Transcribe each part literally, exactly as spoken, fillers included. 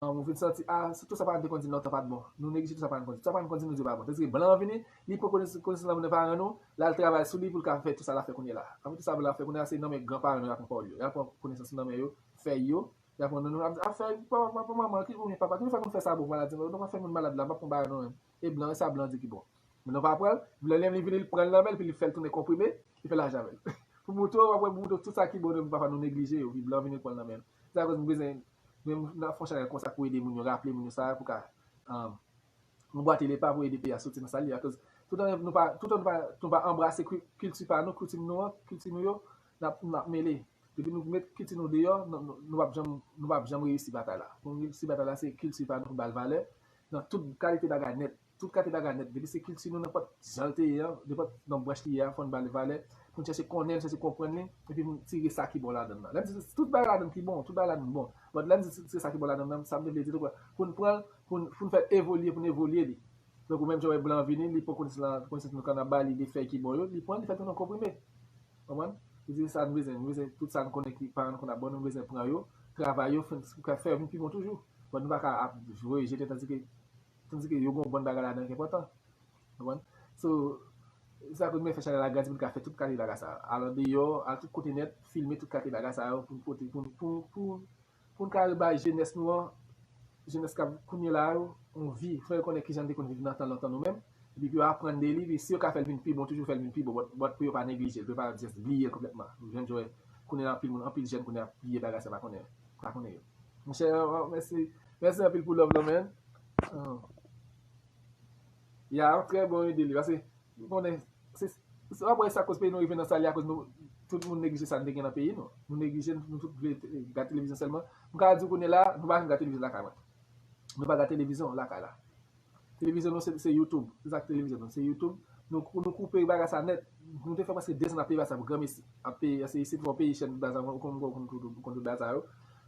An, nou vin santi, a, tout sa paran te konn di non, tan pa t bon. Nou neglije tout sa paran konn di. Tout sa paran konn di, nou di pa bon. Tandis ke blan an vini, li pran konesans nan men paran nou, l al travay sou li pou l ka fè tout sa l ap fè kounye a la. Apre tout sa blan ap fè kounye a, se nan men gran paran nou y ap pran pawòl yo. Y ap pran konesans nan men yo, fèy yo, y ap pran nan nou, ap, ap fè, papa, papa, manman, ki, oubyen papa, ki nou fè pou nou fè sa pou malad, nou pa fè moun malad la, m ap pran bagay nou menm. E blan, e sa blan di ki bon. Men nou pa pran l, blan li menm li vini, li pran l nan men l, epi li fè l tounen konprime, li fè l aji avè l. Pou mouton, w ap wè mouton, tout sa ki bon nan men papa nou neglije yo, epi blan vini pran l nan men l. Se akoz nou bezwen, menm nan fon chanèl konsa pou ede moun yo, raple moun yo sa, pou ka, um, anbwate lepa pou ede peyi a soti nan sa li ye. Akoz toutan nou pa, toutan nou pa, nou pa anbrase ki-, kilti pa nou, kilti nou an, kilti nou yo, n ap, n ap mele. Depi nou met kilti nou deyò, nou, nou, nou p ap janm, nou p ap janm reyisi batay la. Pou nou reyisi batay la, se kilti pa nou pou ba l valè nan tout kalite bagay nèt. Tout kalite bagay nèt. Depi se kilti nou, nenpòt jan l te ye an, nenpòt nan branch li ye a, fò n ba li valè, pou n chèche konnen l, chèche konprann li, epi pou n tire sa ki bon ladan l nan. Lè m di tout bagay ladan l ki bon, tout bagay ladan l bon. But lè m di tire sa ki bon ladan l nan, sa m te vle di tou, pou n pran l, pou n, pou n fè l evolye, pou n evolye li. Donk, ou menm jan w wè blan an vini, li pran konesans la, konesans nou ka nan ba li de fèy ki bon yo, li pran, li fè tounen konprime. Konprann? Li di sa nou bezwen, nou bezwen tout sa nou konnen ki paran nou konn ap ban nou, nou bezwen pran yo, travay yo, fè, fè yo vin pi bon toujou. But nou pa ka ap voye jete tandis ke, tandis ke yo gen yon bann bagay ladan ki enpòtan. Konprann? So, se sa ke nou fè chanèl la grandi pou n ka fè tout kalite bagay sa yo. Al andeyò, al tout kote nèt, filme tout kalite bagay sa yo pou n pote, pou, pou, pou, pou n ka rebay jenès nou an, jenès k ap kounye la yo, yon vi, fè yo konnen kijan n te konn viv nan tan lontan nou menm, epi pou yo aprann de li, epi si yo ka fè l vin pi bon, toujou fè l vin pi bon, but, but pou yo pa neglije l, pou yo pa just bliye l konplètman. Ou jwenn jwè, kounye la anpil moun, anpil jèn kounye a ap bliye bagay sa, pa konnen, pa konnen yo. Monchè, mèsi, mèsi anpil pou love la, man. Ah. Ya, trè bon ide li, paske, ou konnen, se, se, w ap wè sa koz peyi nou rive nan sa li akoz nou, tout moun neglije sa n te gen nan peyi nou. Nou neglije, nou tout vle te-, gade televizyon sèlman. M ka di w kounye la, nou pa janm gade televizyon lakay mwen. Nou pa gade televizyon lakay la. Televizyon nou se, se YouTube. Se sa k televizyon nou, se YouTube. Nou, nou koupe bagay sa nèt. Nou te fè prèske de zan n ap peye bagay sa pou granmesi. Ap peye, se isit fò peye chèn bagay sa, ou konn, ou konn, ou konn tout bagay sa yo.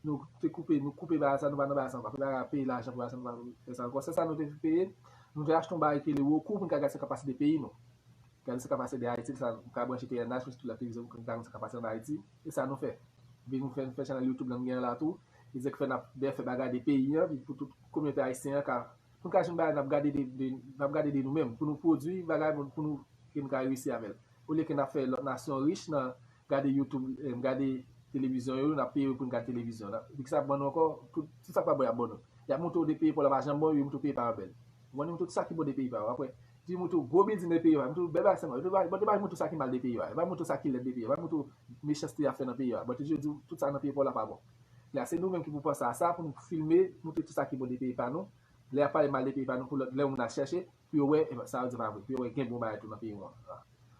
Nou te koupe, nou koupe bagay sa, nou pa nan bagay sa ankò. Apre bagay peye lajan pou bagay sa, nou pa fè sa ankò. Se sa nou te peye. Nou te achte yon bagay ki rele Roku pou n ka gade sa k ap pase de peyi nou. Gade sa k ap pase de Ayiti, sa nou ka branche T N H, tout lòt televizyon pou n ka konn sa k ap pase ann Ayiti. E sa nou fè. Epi nou fè, nou fè chanèl YouTube la n gen an la tou. E se k fè n ap dèyè fè bagay de peyi an, epi pou tout kominote ayisyen an ka, pou n ka jwenn bagay n ap gade de, de, n ap gade de nou menm, pou nou pwodui bagay pou, pou nou, ke n ka reyisi avè l. Olye ke n ap fè lòt nasyon rich nan gade YouTube, eh, gade televizyon yo, n ap peye yo pou n gade televizyon. N ap, epi ki sa ap ban nou ankò, tout, tout sa k pa bon y ap ban nou. Y ap montre w de peyi pa w la pa janm bon, yo montre w peyi pa yo bèl. Ou konprann, yo montre w tout sa ki bon de peyi pa yo. Apre, yo montre w gwo bilding de peyi yo, yo montre w bèl bagay sèlman. Yo pa, yo pa montre w sa ki mal de peyi yo, yo pa montre w sa ki lèd de peyi yo, yo pa montre w mechanste y ap fè nan peyi yo. But yo di w tout sa nan peyi pa w la pa bon. La, se nou menm ki pou panse a sa, pou nou filme, montre tout sa ki bon de peyi pa nou. Lè y ap pale mal de peyi pa nou, pou lòt, lè yon moun al chèche, pou yo wè, e, sa yo di pa vre, pou yo wè gen bon bagay tou nan peyi nou an.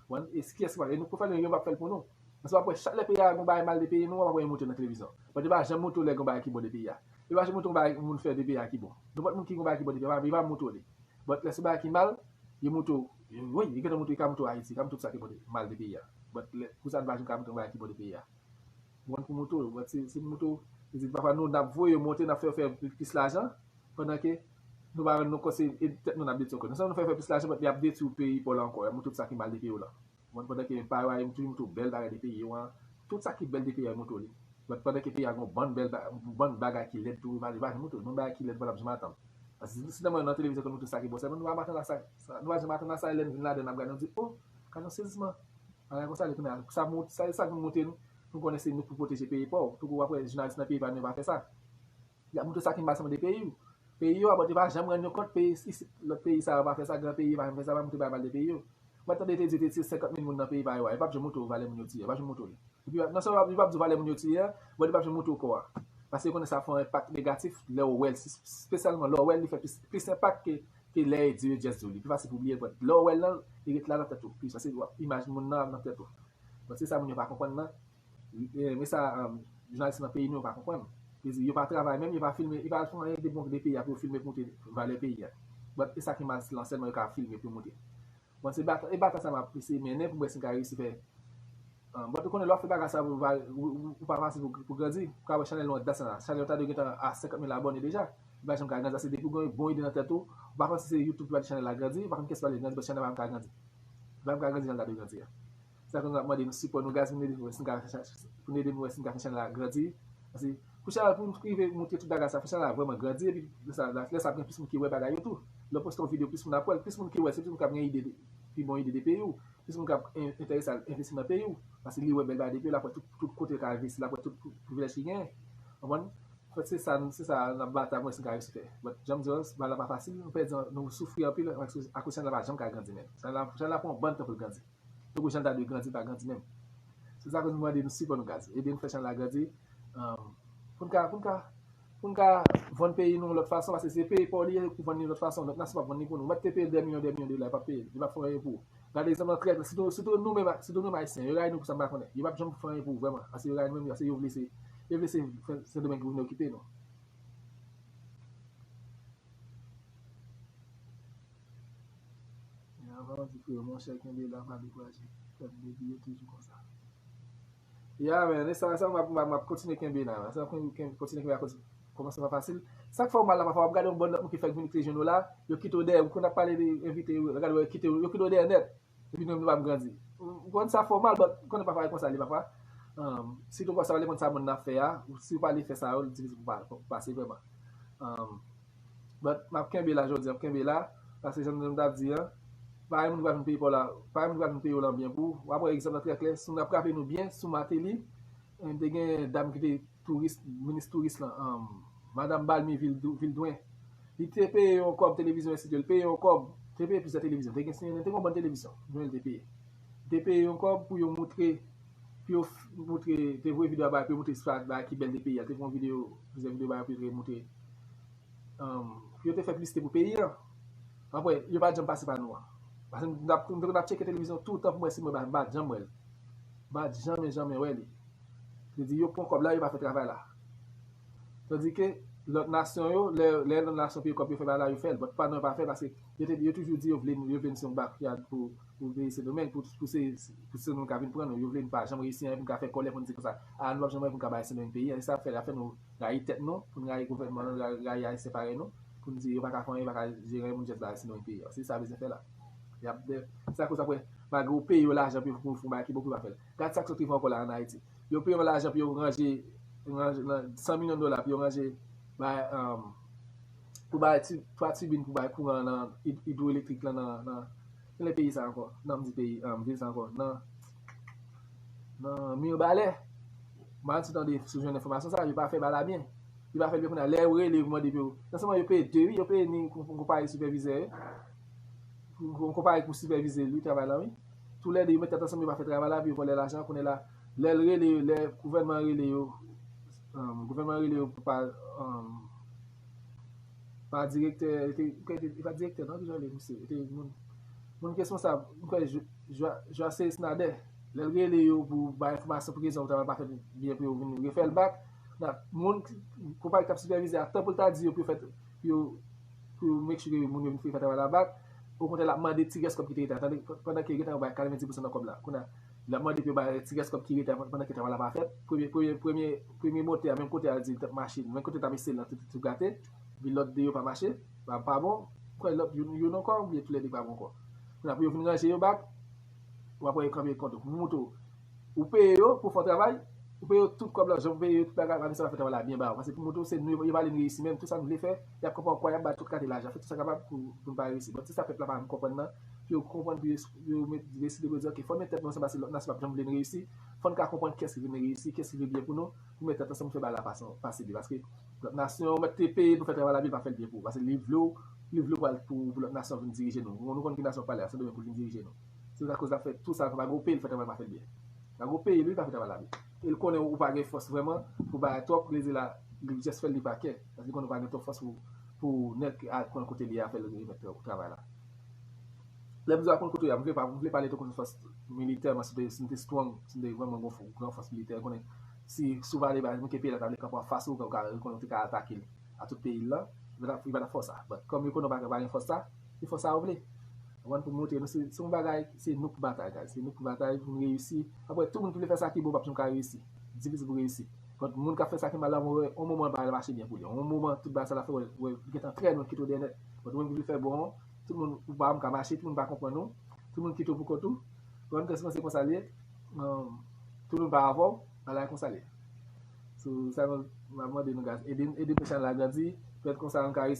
Konprann? E kiyès ki pral, e nou pral fè l, yo p ap fè l pou nou. Paske w ap wè chak lè peyi a gen bagay mal de peyi nou, w ap wè yo montre nan televizyon. But yo pa janm montre w lè gen bagay ki bon de peyi a. Yo pa janm montre w bagay moun fè de peyi a ki bon. Nenpòt moun ki gen bagay ki bon de peyi a, yo pa montre w li. But lè se bagay ki mal, yo montre w, wi, yo gentan montre, yo ka montre w Ayiti, yo ka montre w sa ki bon de, mal de peyi a. But lè, pou sa nou pa janm ka montre w bagay ki bon de peyi a. Ou konprann, pou montre w, but se, se pou montre w, se pafwa nou, n ap voye yo monte, n ap fè yo fè plis lajan, pandan ke nou pa rann nou kont se tèt nou n ap detwi ankò. Non sèlman nou fè, fè plis lajan, but y ap detwi peyi pa w la ankò, y ap montre w tout sa ki mal de peyi w la. Ou konprann, pandan ke pa yo a, yo toujou montre w bèl bagay de peyi yo an, tout sa ki bèl de peyi a, yo montre w li. But pandan ke peyi a gen yon bann bèl ba-, bann bagay ki lèd tou, yo pa, yo pa janm montre w, bann bagay ki lèd, pa w ap janm atann. Paske si, si nan televizyon ke nou montre sa ki bon sèlman, nou pa janm atann a sa, sa, nou pa janm atann a sa, e lè n vin ladan n ap gade, nou di, o, gade yon sezisman. Bagay konsa, li kounye a, sa, sa, sa nou montre nou, nou konnen se nou pou pwoteje peyi pa w. Tankou w ap wè jounalis nan peyi pa nou yo pa fè sa. Y ap montre sa ki mal sèlman de peyi w. Peyi yo a, but yo pa janm rann yo kont, peyi, isit, lòt peyi sa yo pa fè sa, gran peyi yo pa janm fè sa, pa montre bagay mal de peyi yo. Mwen tande te di yo te tiye senkant mil moun nan peyi pa yo a, yo p ap janm montre w valè moun yo tiye, yo p ap janm montre w li. Epi, non sèlman yo p ap di w valè moun yo tiye a, but yo p ap janm montre w kò a. Paske yo konnen sa fè yon enpak negatif lè w wè l, espesyalman lè w wè l, li fè plis, plis enpak ke, ke lè yo di yo just di w li. Pi fasil pou w bliye l, but lè w wè l lan, li ret la nan tèt ou plis, paske w ap imaj moun nan nan tèt ou. But se sa moun yo pa konprann nan. E, men sa, um, jounalis nan peyi nou yo pa konprann. Yo pa travay menm, yo pa filme, yo pa fè anyen de bon de peyi a pou yo filme pou montre valè peyi a. But e sa ki mal lan sèlman yo ka filme pou yo montre. Bon, se batay, e batay sa m ap eseye mennen pou m wè si m ka reyisi fè. Ah, bon, ou konnen lè w ap fè bagay sa, ou, ou, ou pa fasil pou, pou grandi. Ou ka wè chanèl nou an dat sa la. Chanèl ou ta dwe gentan a senkant mil abòne deja. Li pa janm ka grandi, paske depi w gen yon bon ide nan tèt ou, ou pa panse se YouTube ki pral fè chanèl la grandi, ou pa konn kiyès ki pral grandi, but chanèl pa janm ka grandi. Li pa janm ka grandi jan l ta dwe grandi a. Se sa ke nou ap mande nou sipò nou, guys, pou n ede nou wè si n ka fè, pou n ede nou wè si n ka fè chanèl la grandi. Paske Pou chanèl pou m rive montre tout bagay sa, fò chanèl la vrèman grandi, epi lè sa, lè sa ap gen plis moun ki wè bagay yo tou. Lè w poste yon videyo, plis moun ap wè l, plis moun ki wè, se plis moun k ap gen ide, pi bon ide de peyi w, plis moun k ap en- enterese al envesti nan peyi w. Paske li wè bèl bagay de peyi w, l ap wè tout, tout kote l ka envesti, l ap wè tout, tout privilèj ki genyen. Konprann? An fèt, se sa, se sa n ap batay pou wè si n ka reyisi fè. But, jan m di w, bagay la pa fasil, nou pèdi, nou soufri anpil, akoz chanèl la pa janm ka grandi menm. Chanèl la, chanèl la pran yon bann tan pou l grandi. Tankou jan l ta dwe grandi, l pa grandi menm. Se sa koz nou mande nou sipò nou, guys. Ede nou fè chanèl la grandi. Um, pou n ka, pou n ka, pou n ka vann peyi nou yon lòt fason, paske se peyi pa w li ye, pou vann li yon lòt fason. Lòt nasyon p ap vann li pou nou. Ou mèt te peye l dè milyon, dè milyon de dola, li p ap peye l. Li p ap fè anyen pou ou. Gade egzanp nan trèt la, sitou, sitou nou menm, sitou nou menm Ayisyen, yo rayi nou pou sa m pa konnen. Yo p ap janm fè anyen pou ou vrèman. Paske yo rayi nou menm, paske yo vle se, yo vle se Sendomeng ki vin okipe nou. Ya, vrèman di frè, monchè, kenbe la, pa dekouraje. Fè m depi yo toujou konsa. Ya, men, e sa, sa, m ap, m ap, m ap kontinye kenbe la, men. Sa, m ap kontinye kenbe akoz kòmanse pa fasil. Sa k fè w mal la, pafwa, w ap gade yon bann lòt moun ki fèk vin ki te jwenn ou la, yo kite w dèyè, ou konn ap pale de envite yo, gade yo kite w, yo kite w dèyè nèt. Epi nou menm nou p ap grandi. Ou konn sa fè w mal, but ou konnen pafwa e konsa li pafwa. Um, sitou konsa w ale konn sa moun nan ap fè a, ou si w pa ale fè sa yo, li difisil pou pa- pou pase vrèman. Um, but m ap kenbe la jodi, m ap kenbe la, paske jan m t ap di an, pa gen moun ki pral vin peye pa w la, pa gen moun ki pral vin peye w lan byen pou ou. W ap wè egzanp lan trè klè, si nou ap raple nou byen, sou Martelly, um, te gen dam ki te touris, minis touris lan, um, madanm Balmy Vil- Vildouin. Li te peye yon kòb televizyon enstitye, li peye yon kòb, te peye plizyè televizyon, te gen C N N, te gen yon bann televizyon, Jovenel te peye. Li te peye yon kòb pou yo moutre, pou yo f- moutre, te voye videyo a bay, pou yo moutre sa bagay ki bèl de peyi a. Te fè yon videyo, plizyè videyo bay, pou yo te moutre, um, pou yo te fè piblisite pou peyi an. Anpwen, yo pa janm pase pa nou an. Paske m t ap, m te konn ap tcheke televizyon toutan pou m wè si mwen pa, m pa janm wè l. M pa janmen, janmen wè li. Vle di, yo pran kòb la, yo pa fè travay la. Tandike, lòt nasyon yo, lè, lè lòt nasyon peye kòb yo fè bagay la, yo fè l. But pa nou, yo pa fè l, paske yo te, yo toujou di yo vle, yo vle nou se yon backyard pou, pou peyi Sendomeng, pou, pou se, pou Sendomeng ka vin pran nou. Yo vle nou pa janm reyisi anyen, pou nou ka fè kòlè, pou nou di konsa, a, nou p ap janm anyen pou nou ka bay Sendomeng peyi an. E sa fè, la fè nou rayi tèt nou, pou nou rayi gouvènman nou, rayi, rayi Ayisyen parèy nou, pou nou di yo pa ka fè anyen, yo pa ka jere anyen pou nou jès bagay Sendomeng peyi an. Se sa yo bezwen fè la. Y ap de, se akoz apre, malgre yo peye yo lajan pou yo fè yon bagay ki bon pou yo pa fè l. Gad sa k sot rive ankò la ann Ayiti. Yo peye yo lajan pou yo ranje, ranje nan san milyon dola pou yo ranje bay, um, pou bay ti, twa tribin pou bay kouran nan id- idwoelektrik lan nan, nan, nan peyi sa ankò. Nan m di peyi, um, vil sa ankò. Nan, nan Mibalè. M pa konn si w tande, si w jwenn enfòmasyon sa, yo pa fè bagay la byen. Yo pa fè l byen kounye a. Lè yo rele yo pou mande pou yo. Non sèlman yo peye de, wi, yo peye ni kon- konpayi sipèvizè yo. Yon konpayi pou sipèvize li travay la, wi. Toulède yo met tèt ansanm, yo pa fè travay la, epi yo vòlè lajan, kounye la, lè l rele yo, lè gouvènman rele yo, um, gouvènman rele yo pa, um, pa direktè, e te, e te, e pa direktè, non, ki jan li, misye, e te moun, moun responsab, m kwè, Jo- Jo- Joace Nader, lè l rele yo pou bay enfòmasyon pou rezon travay pa fèt byen pou yo vin refè l back, nan moun, konpayi k ap sipèvize a, tan pou l ta di yo pou yo fè, pou yo, pou yo make sure ke moun yo vin fè travay la back, okontrè, l ap mande ti rès kòb ki te rete a. Tande, pandan ke gentan yo bay katrevenndis pousan nan kòb la. Kounye a, l ap mande pou yo bay ti rès kòb ki rete a pandan ke travay la pa fèt. Premye, premye, premye, premye motè a, menm kote a di l t ap mache, menm kote l t ap eseye l lan, tout, tout gate. Epi lòt de yo pa mache, pa, pa bon. Kwè lòt youn, youn ankò, oubyen toulède pa bon ankò. Kounye a, pou yo vin ranje yo back, w ap wè yo kanpe kont ou. Pou moutre w, ou peye yo pou fè yon travay, ou peye yo tout kòb la, jan ou peye yo tout bagay, apre sa, yo fè travay la byen ba ou. Paske pou moutre w, se nou, yo pa vle n reyisi menm, tout sa n vle fè, y ap kanpe an kwen, y ap bay tout kalite lajan, fè tout sa kapab pou, pou n pa reyisi. Bon, se sa pèp la pa konprann nan, pou yo konprann, pou yo, yo met, deside pou yo di, ok, fò n met tèt nou ansanm, paske lòt nasyon p ap janm vle n reyisi, fò n ka konprann kiyès ki vle n reyisi, kiyès ki vle byen pou nou, pou met tèt ansanm, pou fè bagay la pase, pase byen. Paske lòt nasyon, ou mèt te peye pou fè travay la, men l pa fè l byen pou ou. Paske li vle w, li vle w pral pou, pou lòt nasyon vin dirije nou. Nou konn ki nasyon pale a, Sendomeng pou l vin dirije nou. Se akoz l ap fè tout sa, pa gen yon peyi l fè travay pa fè l byen. Pa gen yon peyi, li pa fè travay la byen. E l konnen ou pa gen fòs vrèman pou bagay twòp, li di la, li jis fè l, li pa kè. Paske li konnen ou pa gen twòp fòs pou, pou nèg a konn kote li a fè l remèt travay la. Lè m di w a konn kote w ye a, m vle pa, m vle pale tou konn fòs militèman, si te, si m te strong, si m te vrèman gon fò- gran fòs militè, konnen si, si w pale ba, m ke peyi la ta vle kanpe anfas ou, ou ka, ou konnen ou te ka atake l a tout peyi l lan, li pa t ap, li pa t ap fè w sa. But kòm yo konnen w pa, pa gen fòs sa, se fè w sa w vle. Konprann? Pou montre nou, se, se yon bagay, se nou k pou batay, guys. Se nou k pou batay, pou n reyisi. Apre, tout moun ki vle fè sa ki bon, p ap janm ka reyisi. Difisil pou reyisi. But moun k ap fè sa ki mal la, mwen wè, yon moman bagay la mache byen pou li. Yon moman, tout bagay sa l ap fè, wè, wè, li gentan trè lwen kite w dèyè nèt. But ou menm ki vle fè bon an, tout moun, ou pa janm ka mache, tout moun pa konprann ou. Tout moun kite w pou kont ou. Bon, m panse konsa l ye. Um, tout moun pa avè w, bagay la konsa l ye. So, sa, M ap mande nou guys, ede, ede nou chanèl la grandi. Pètèt konsa nou ka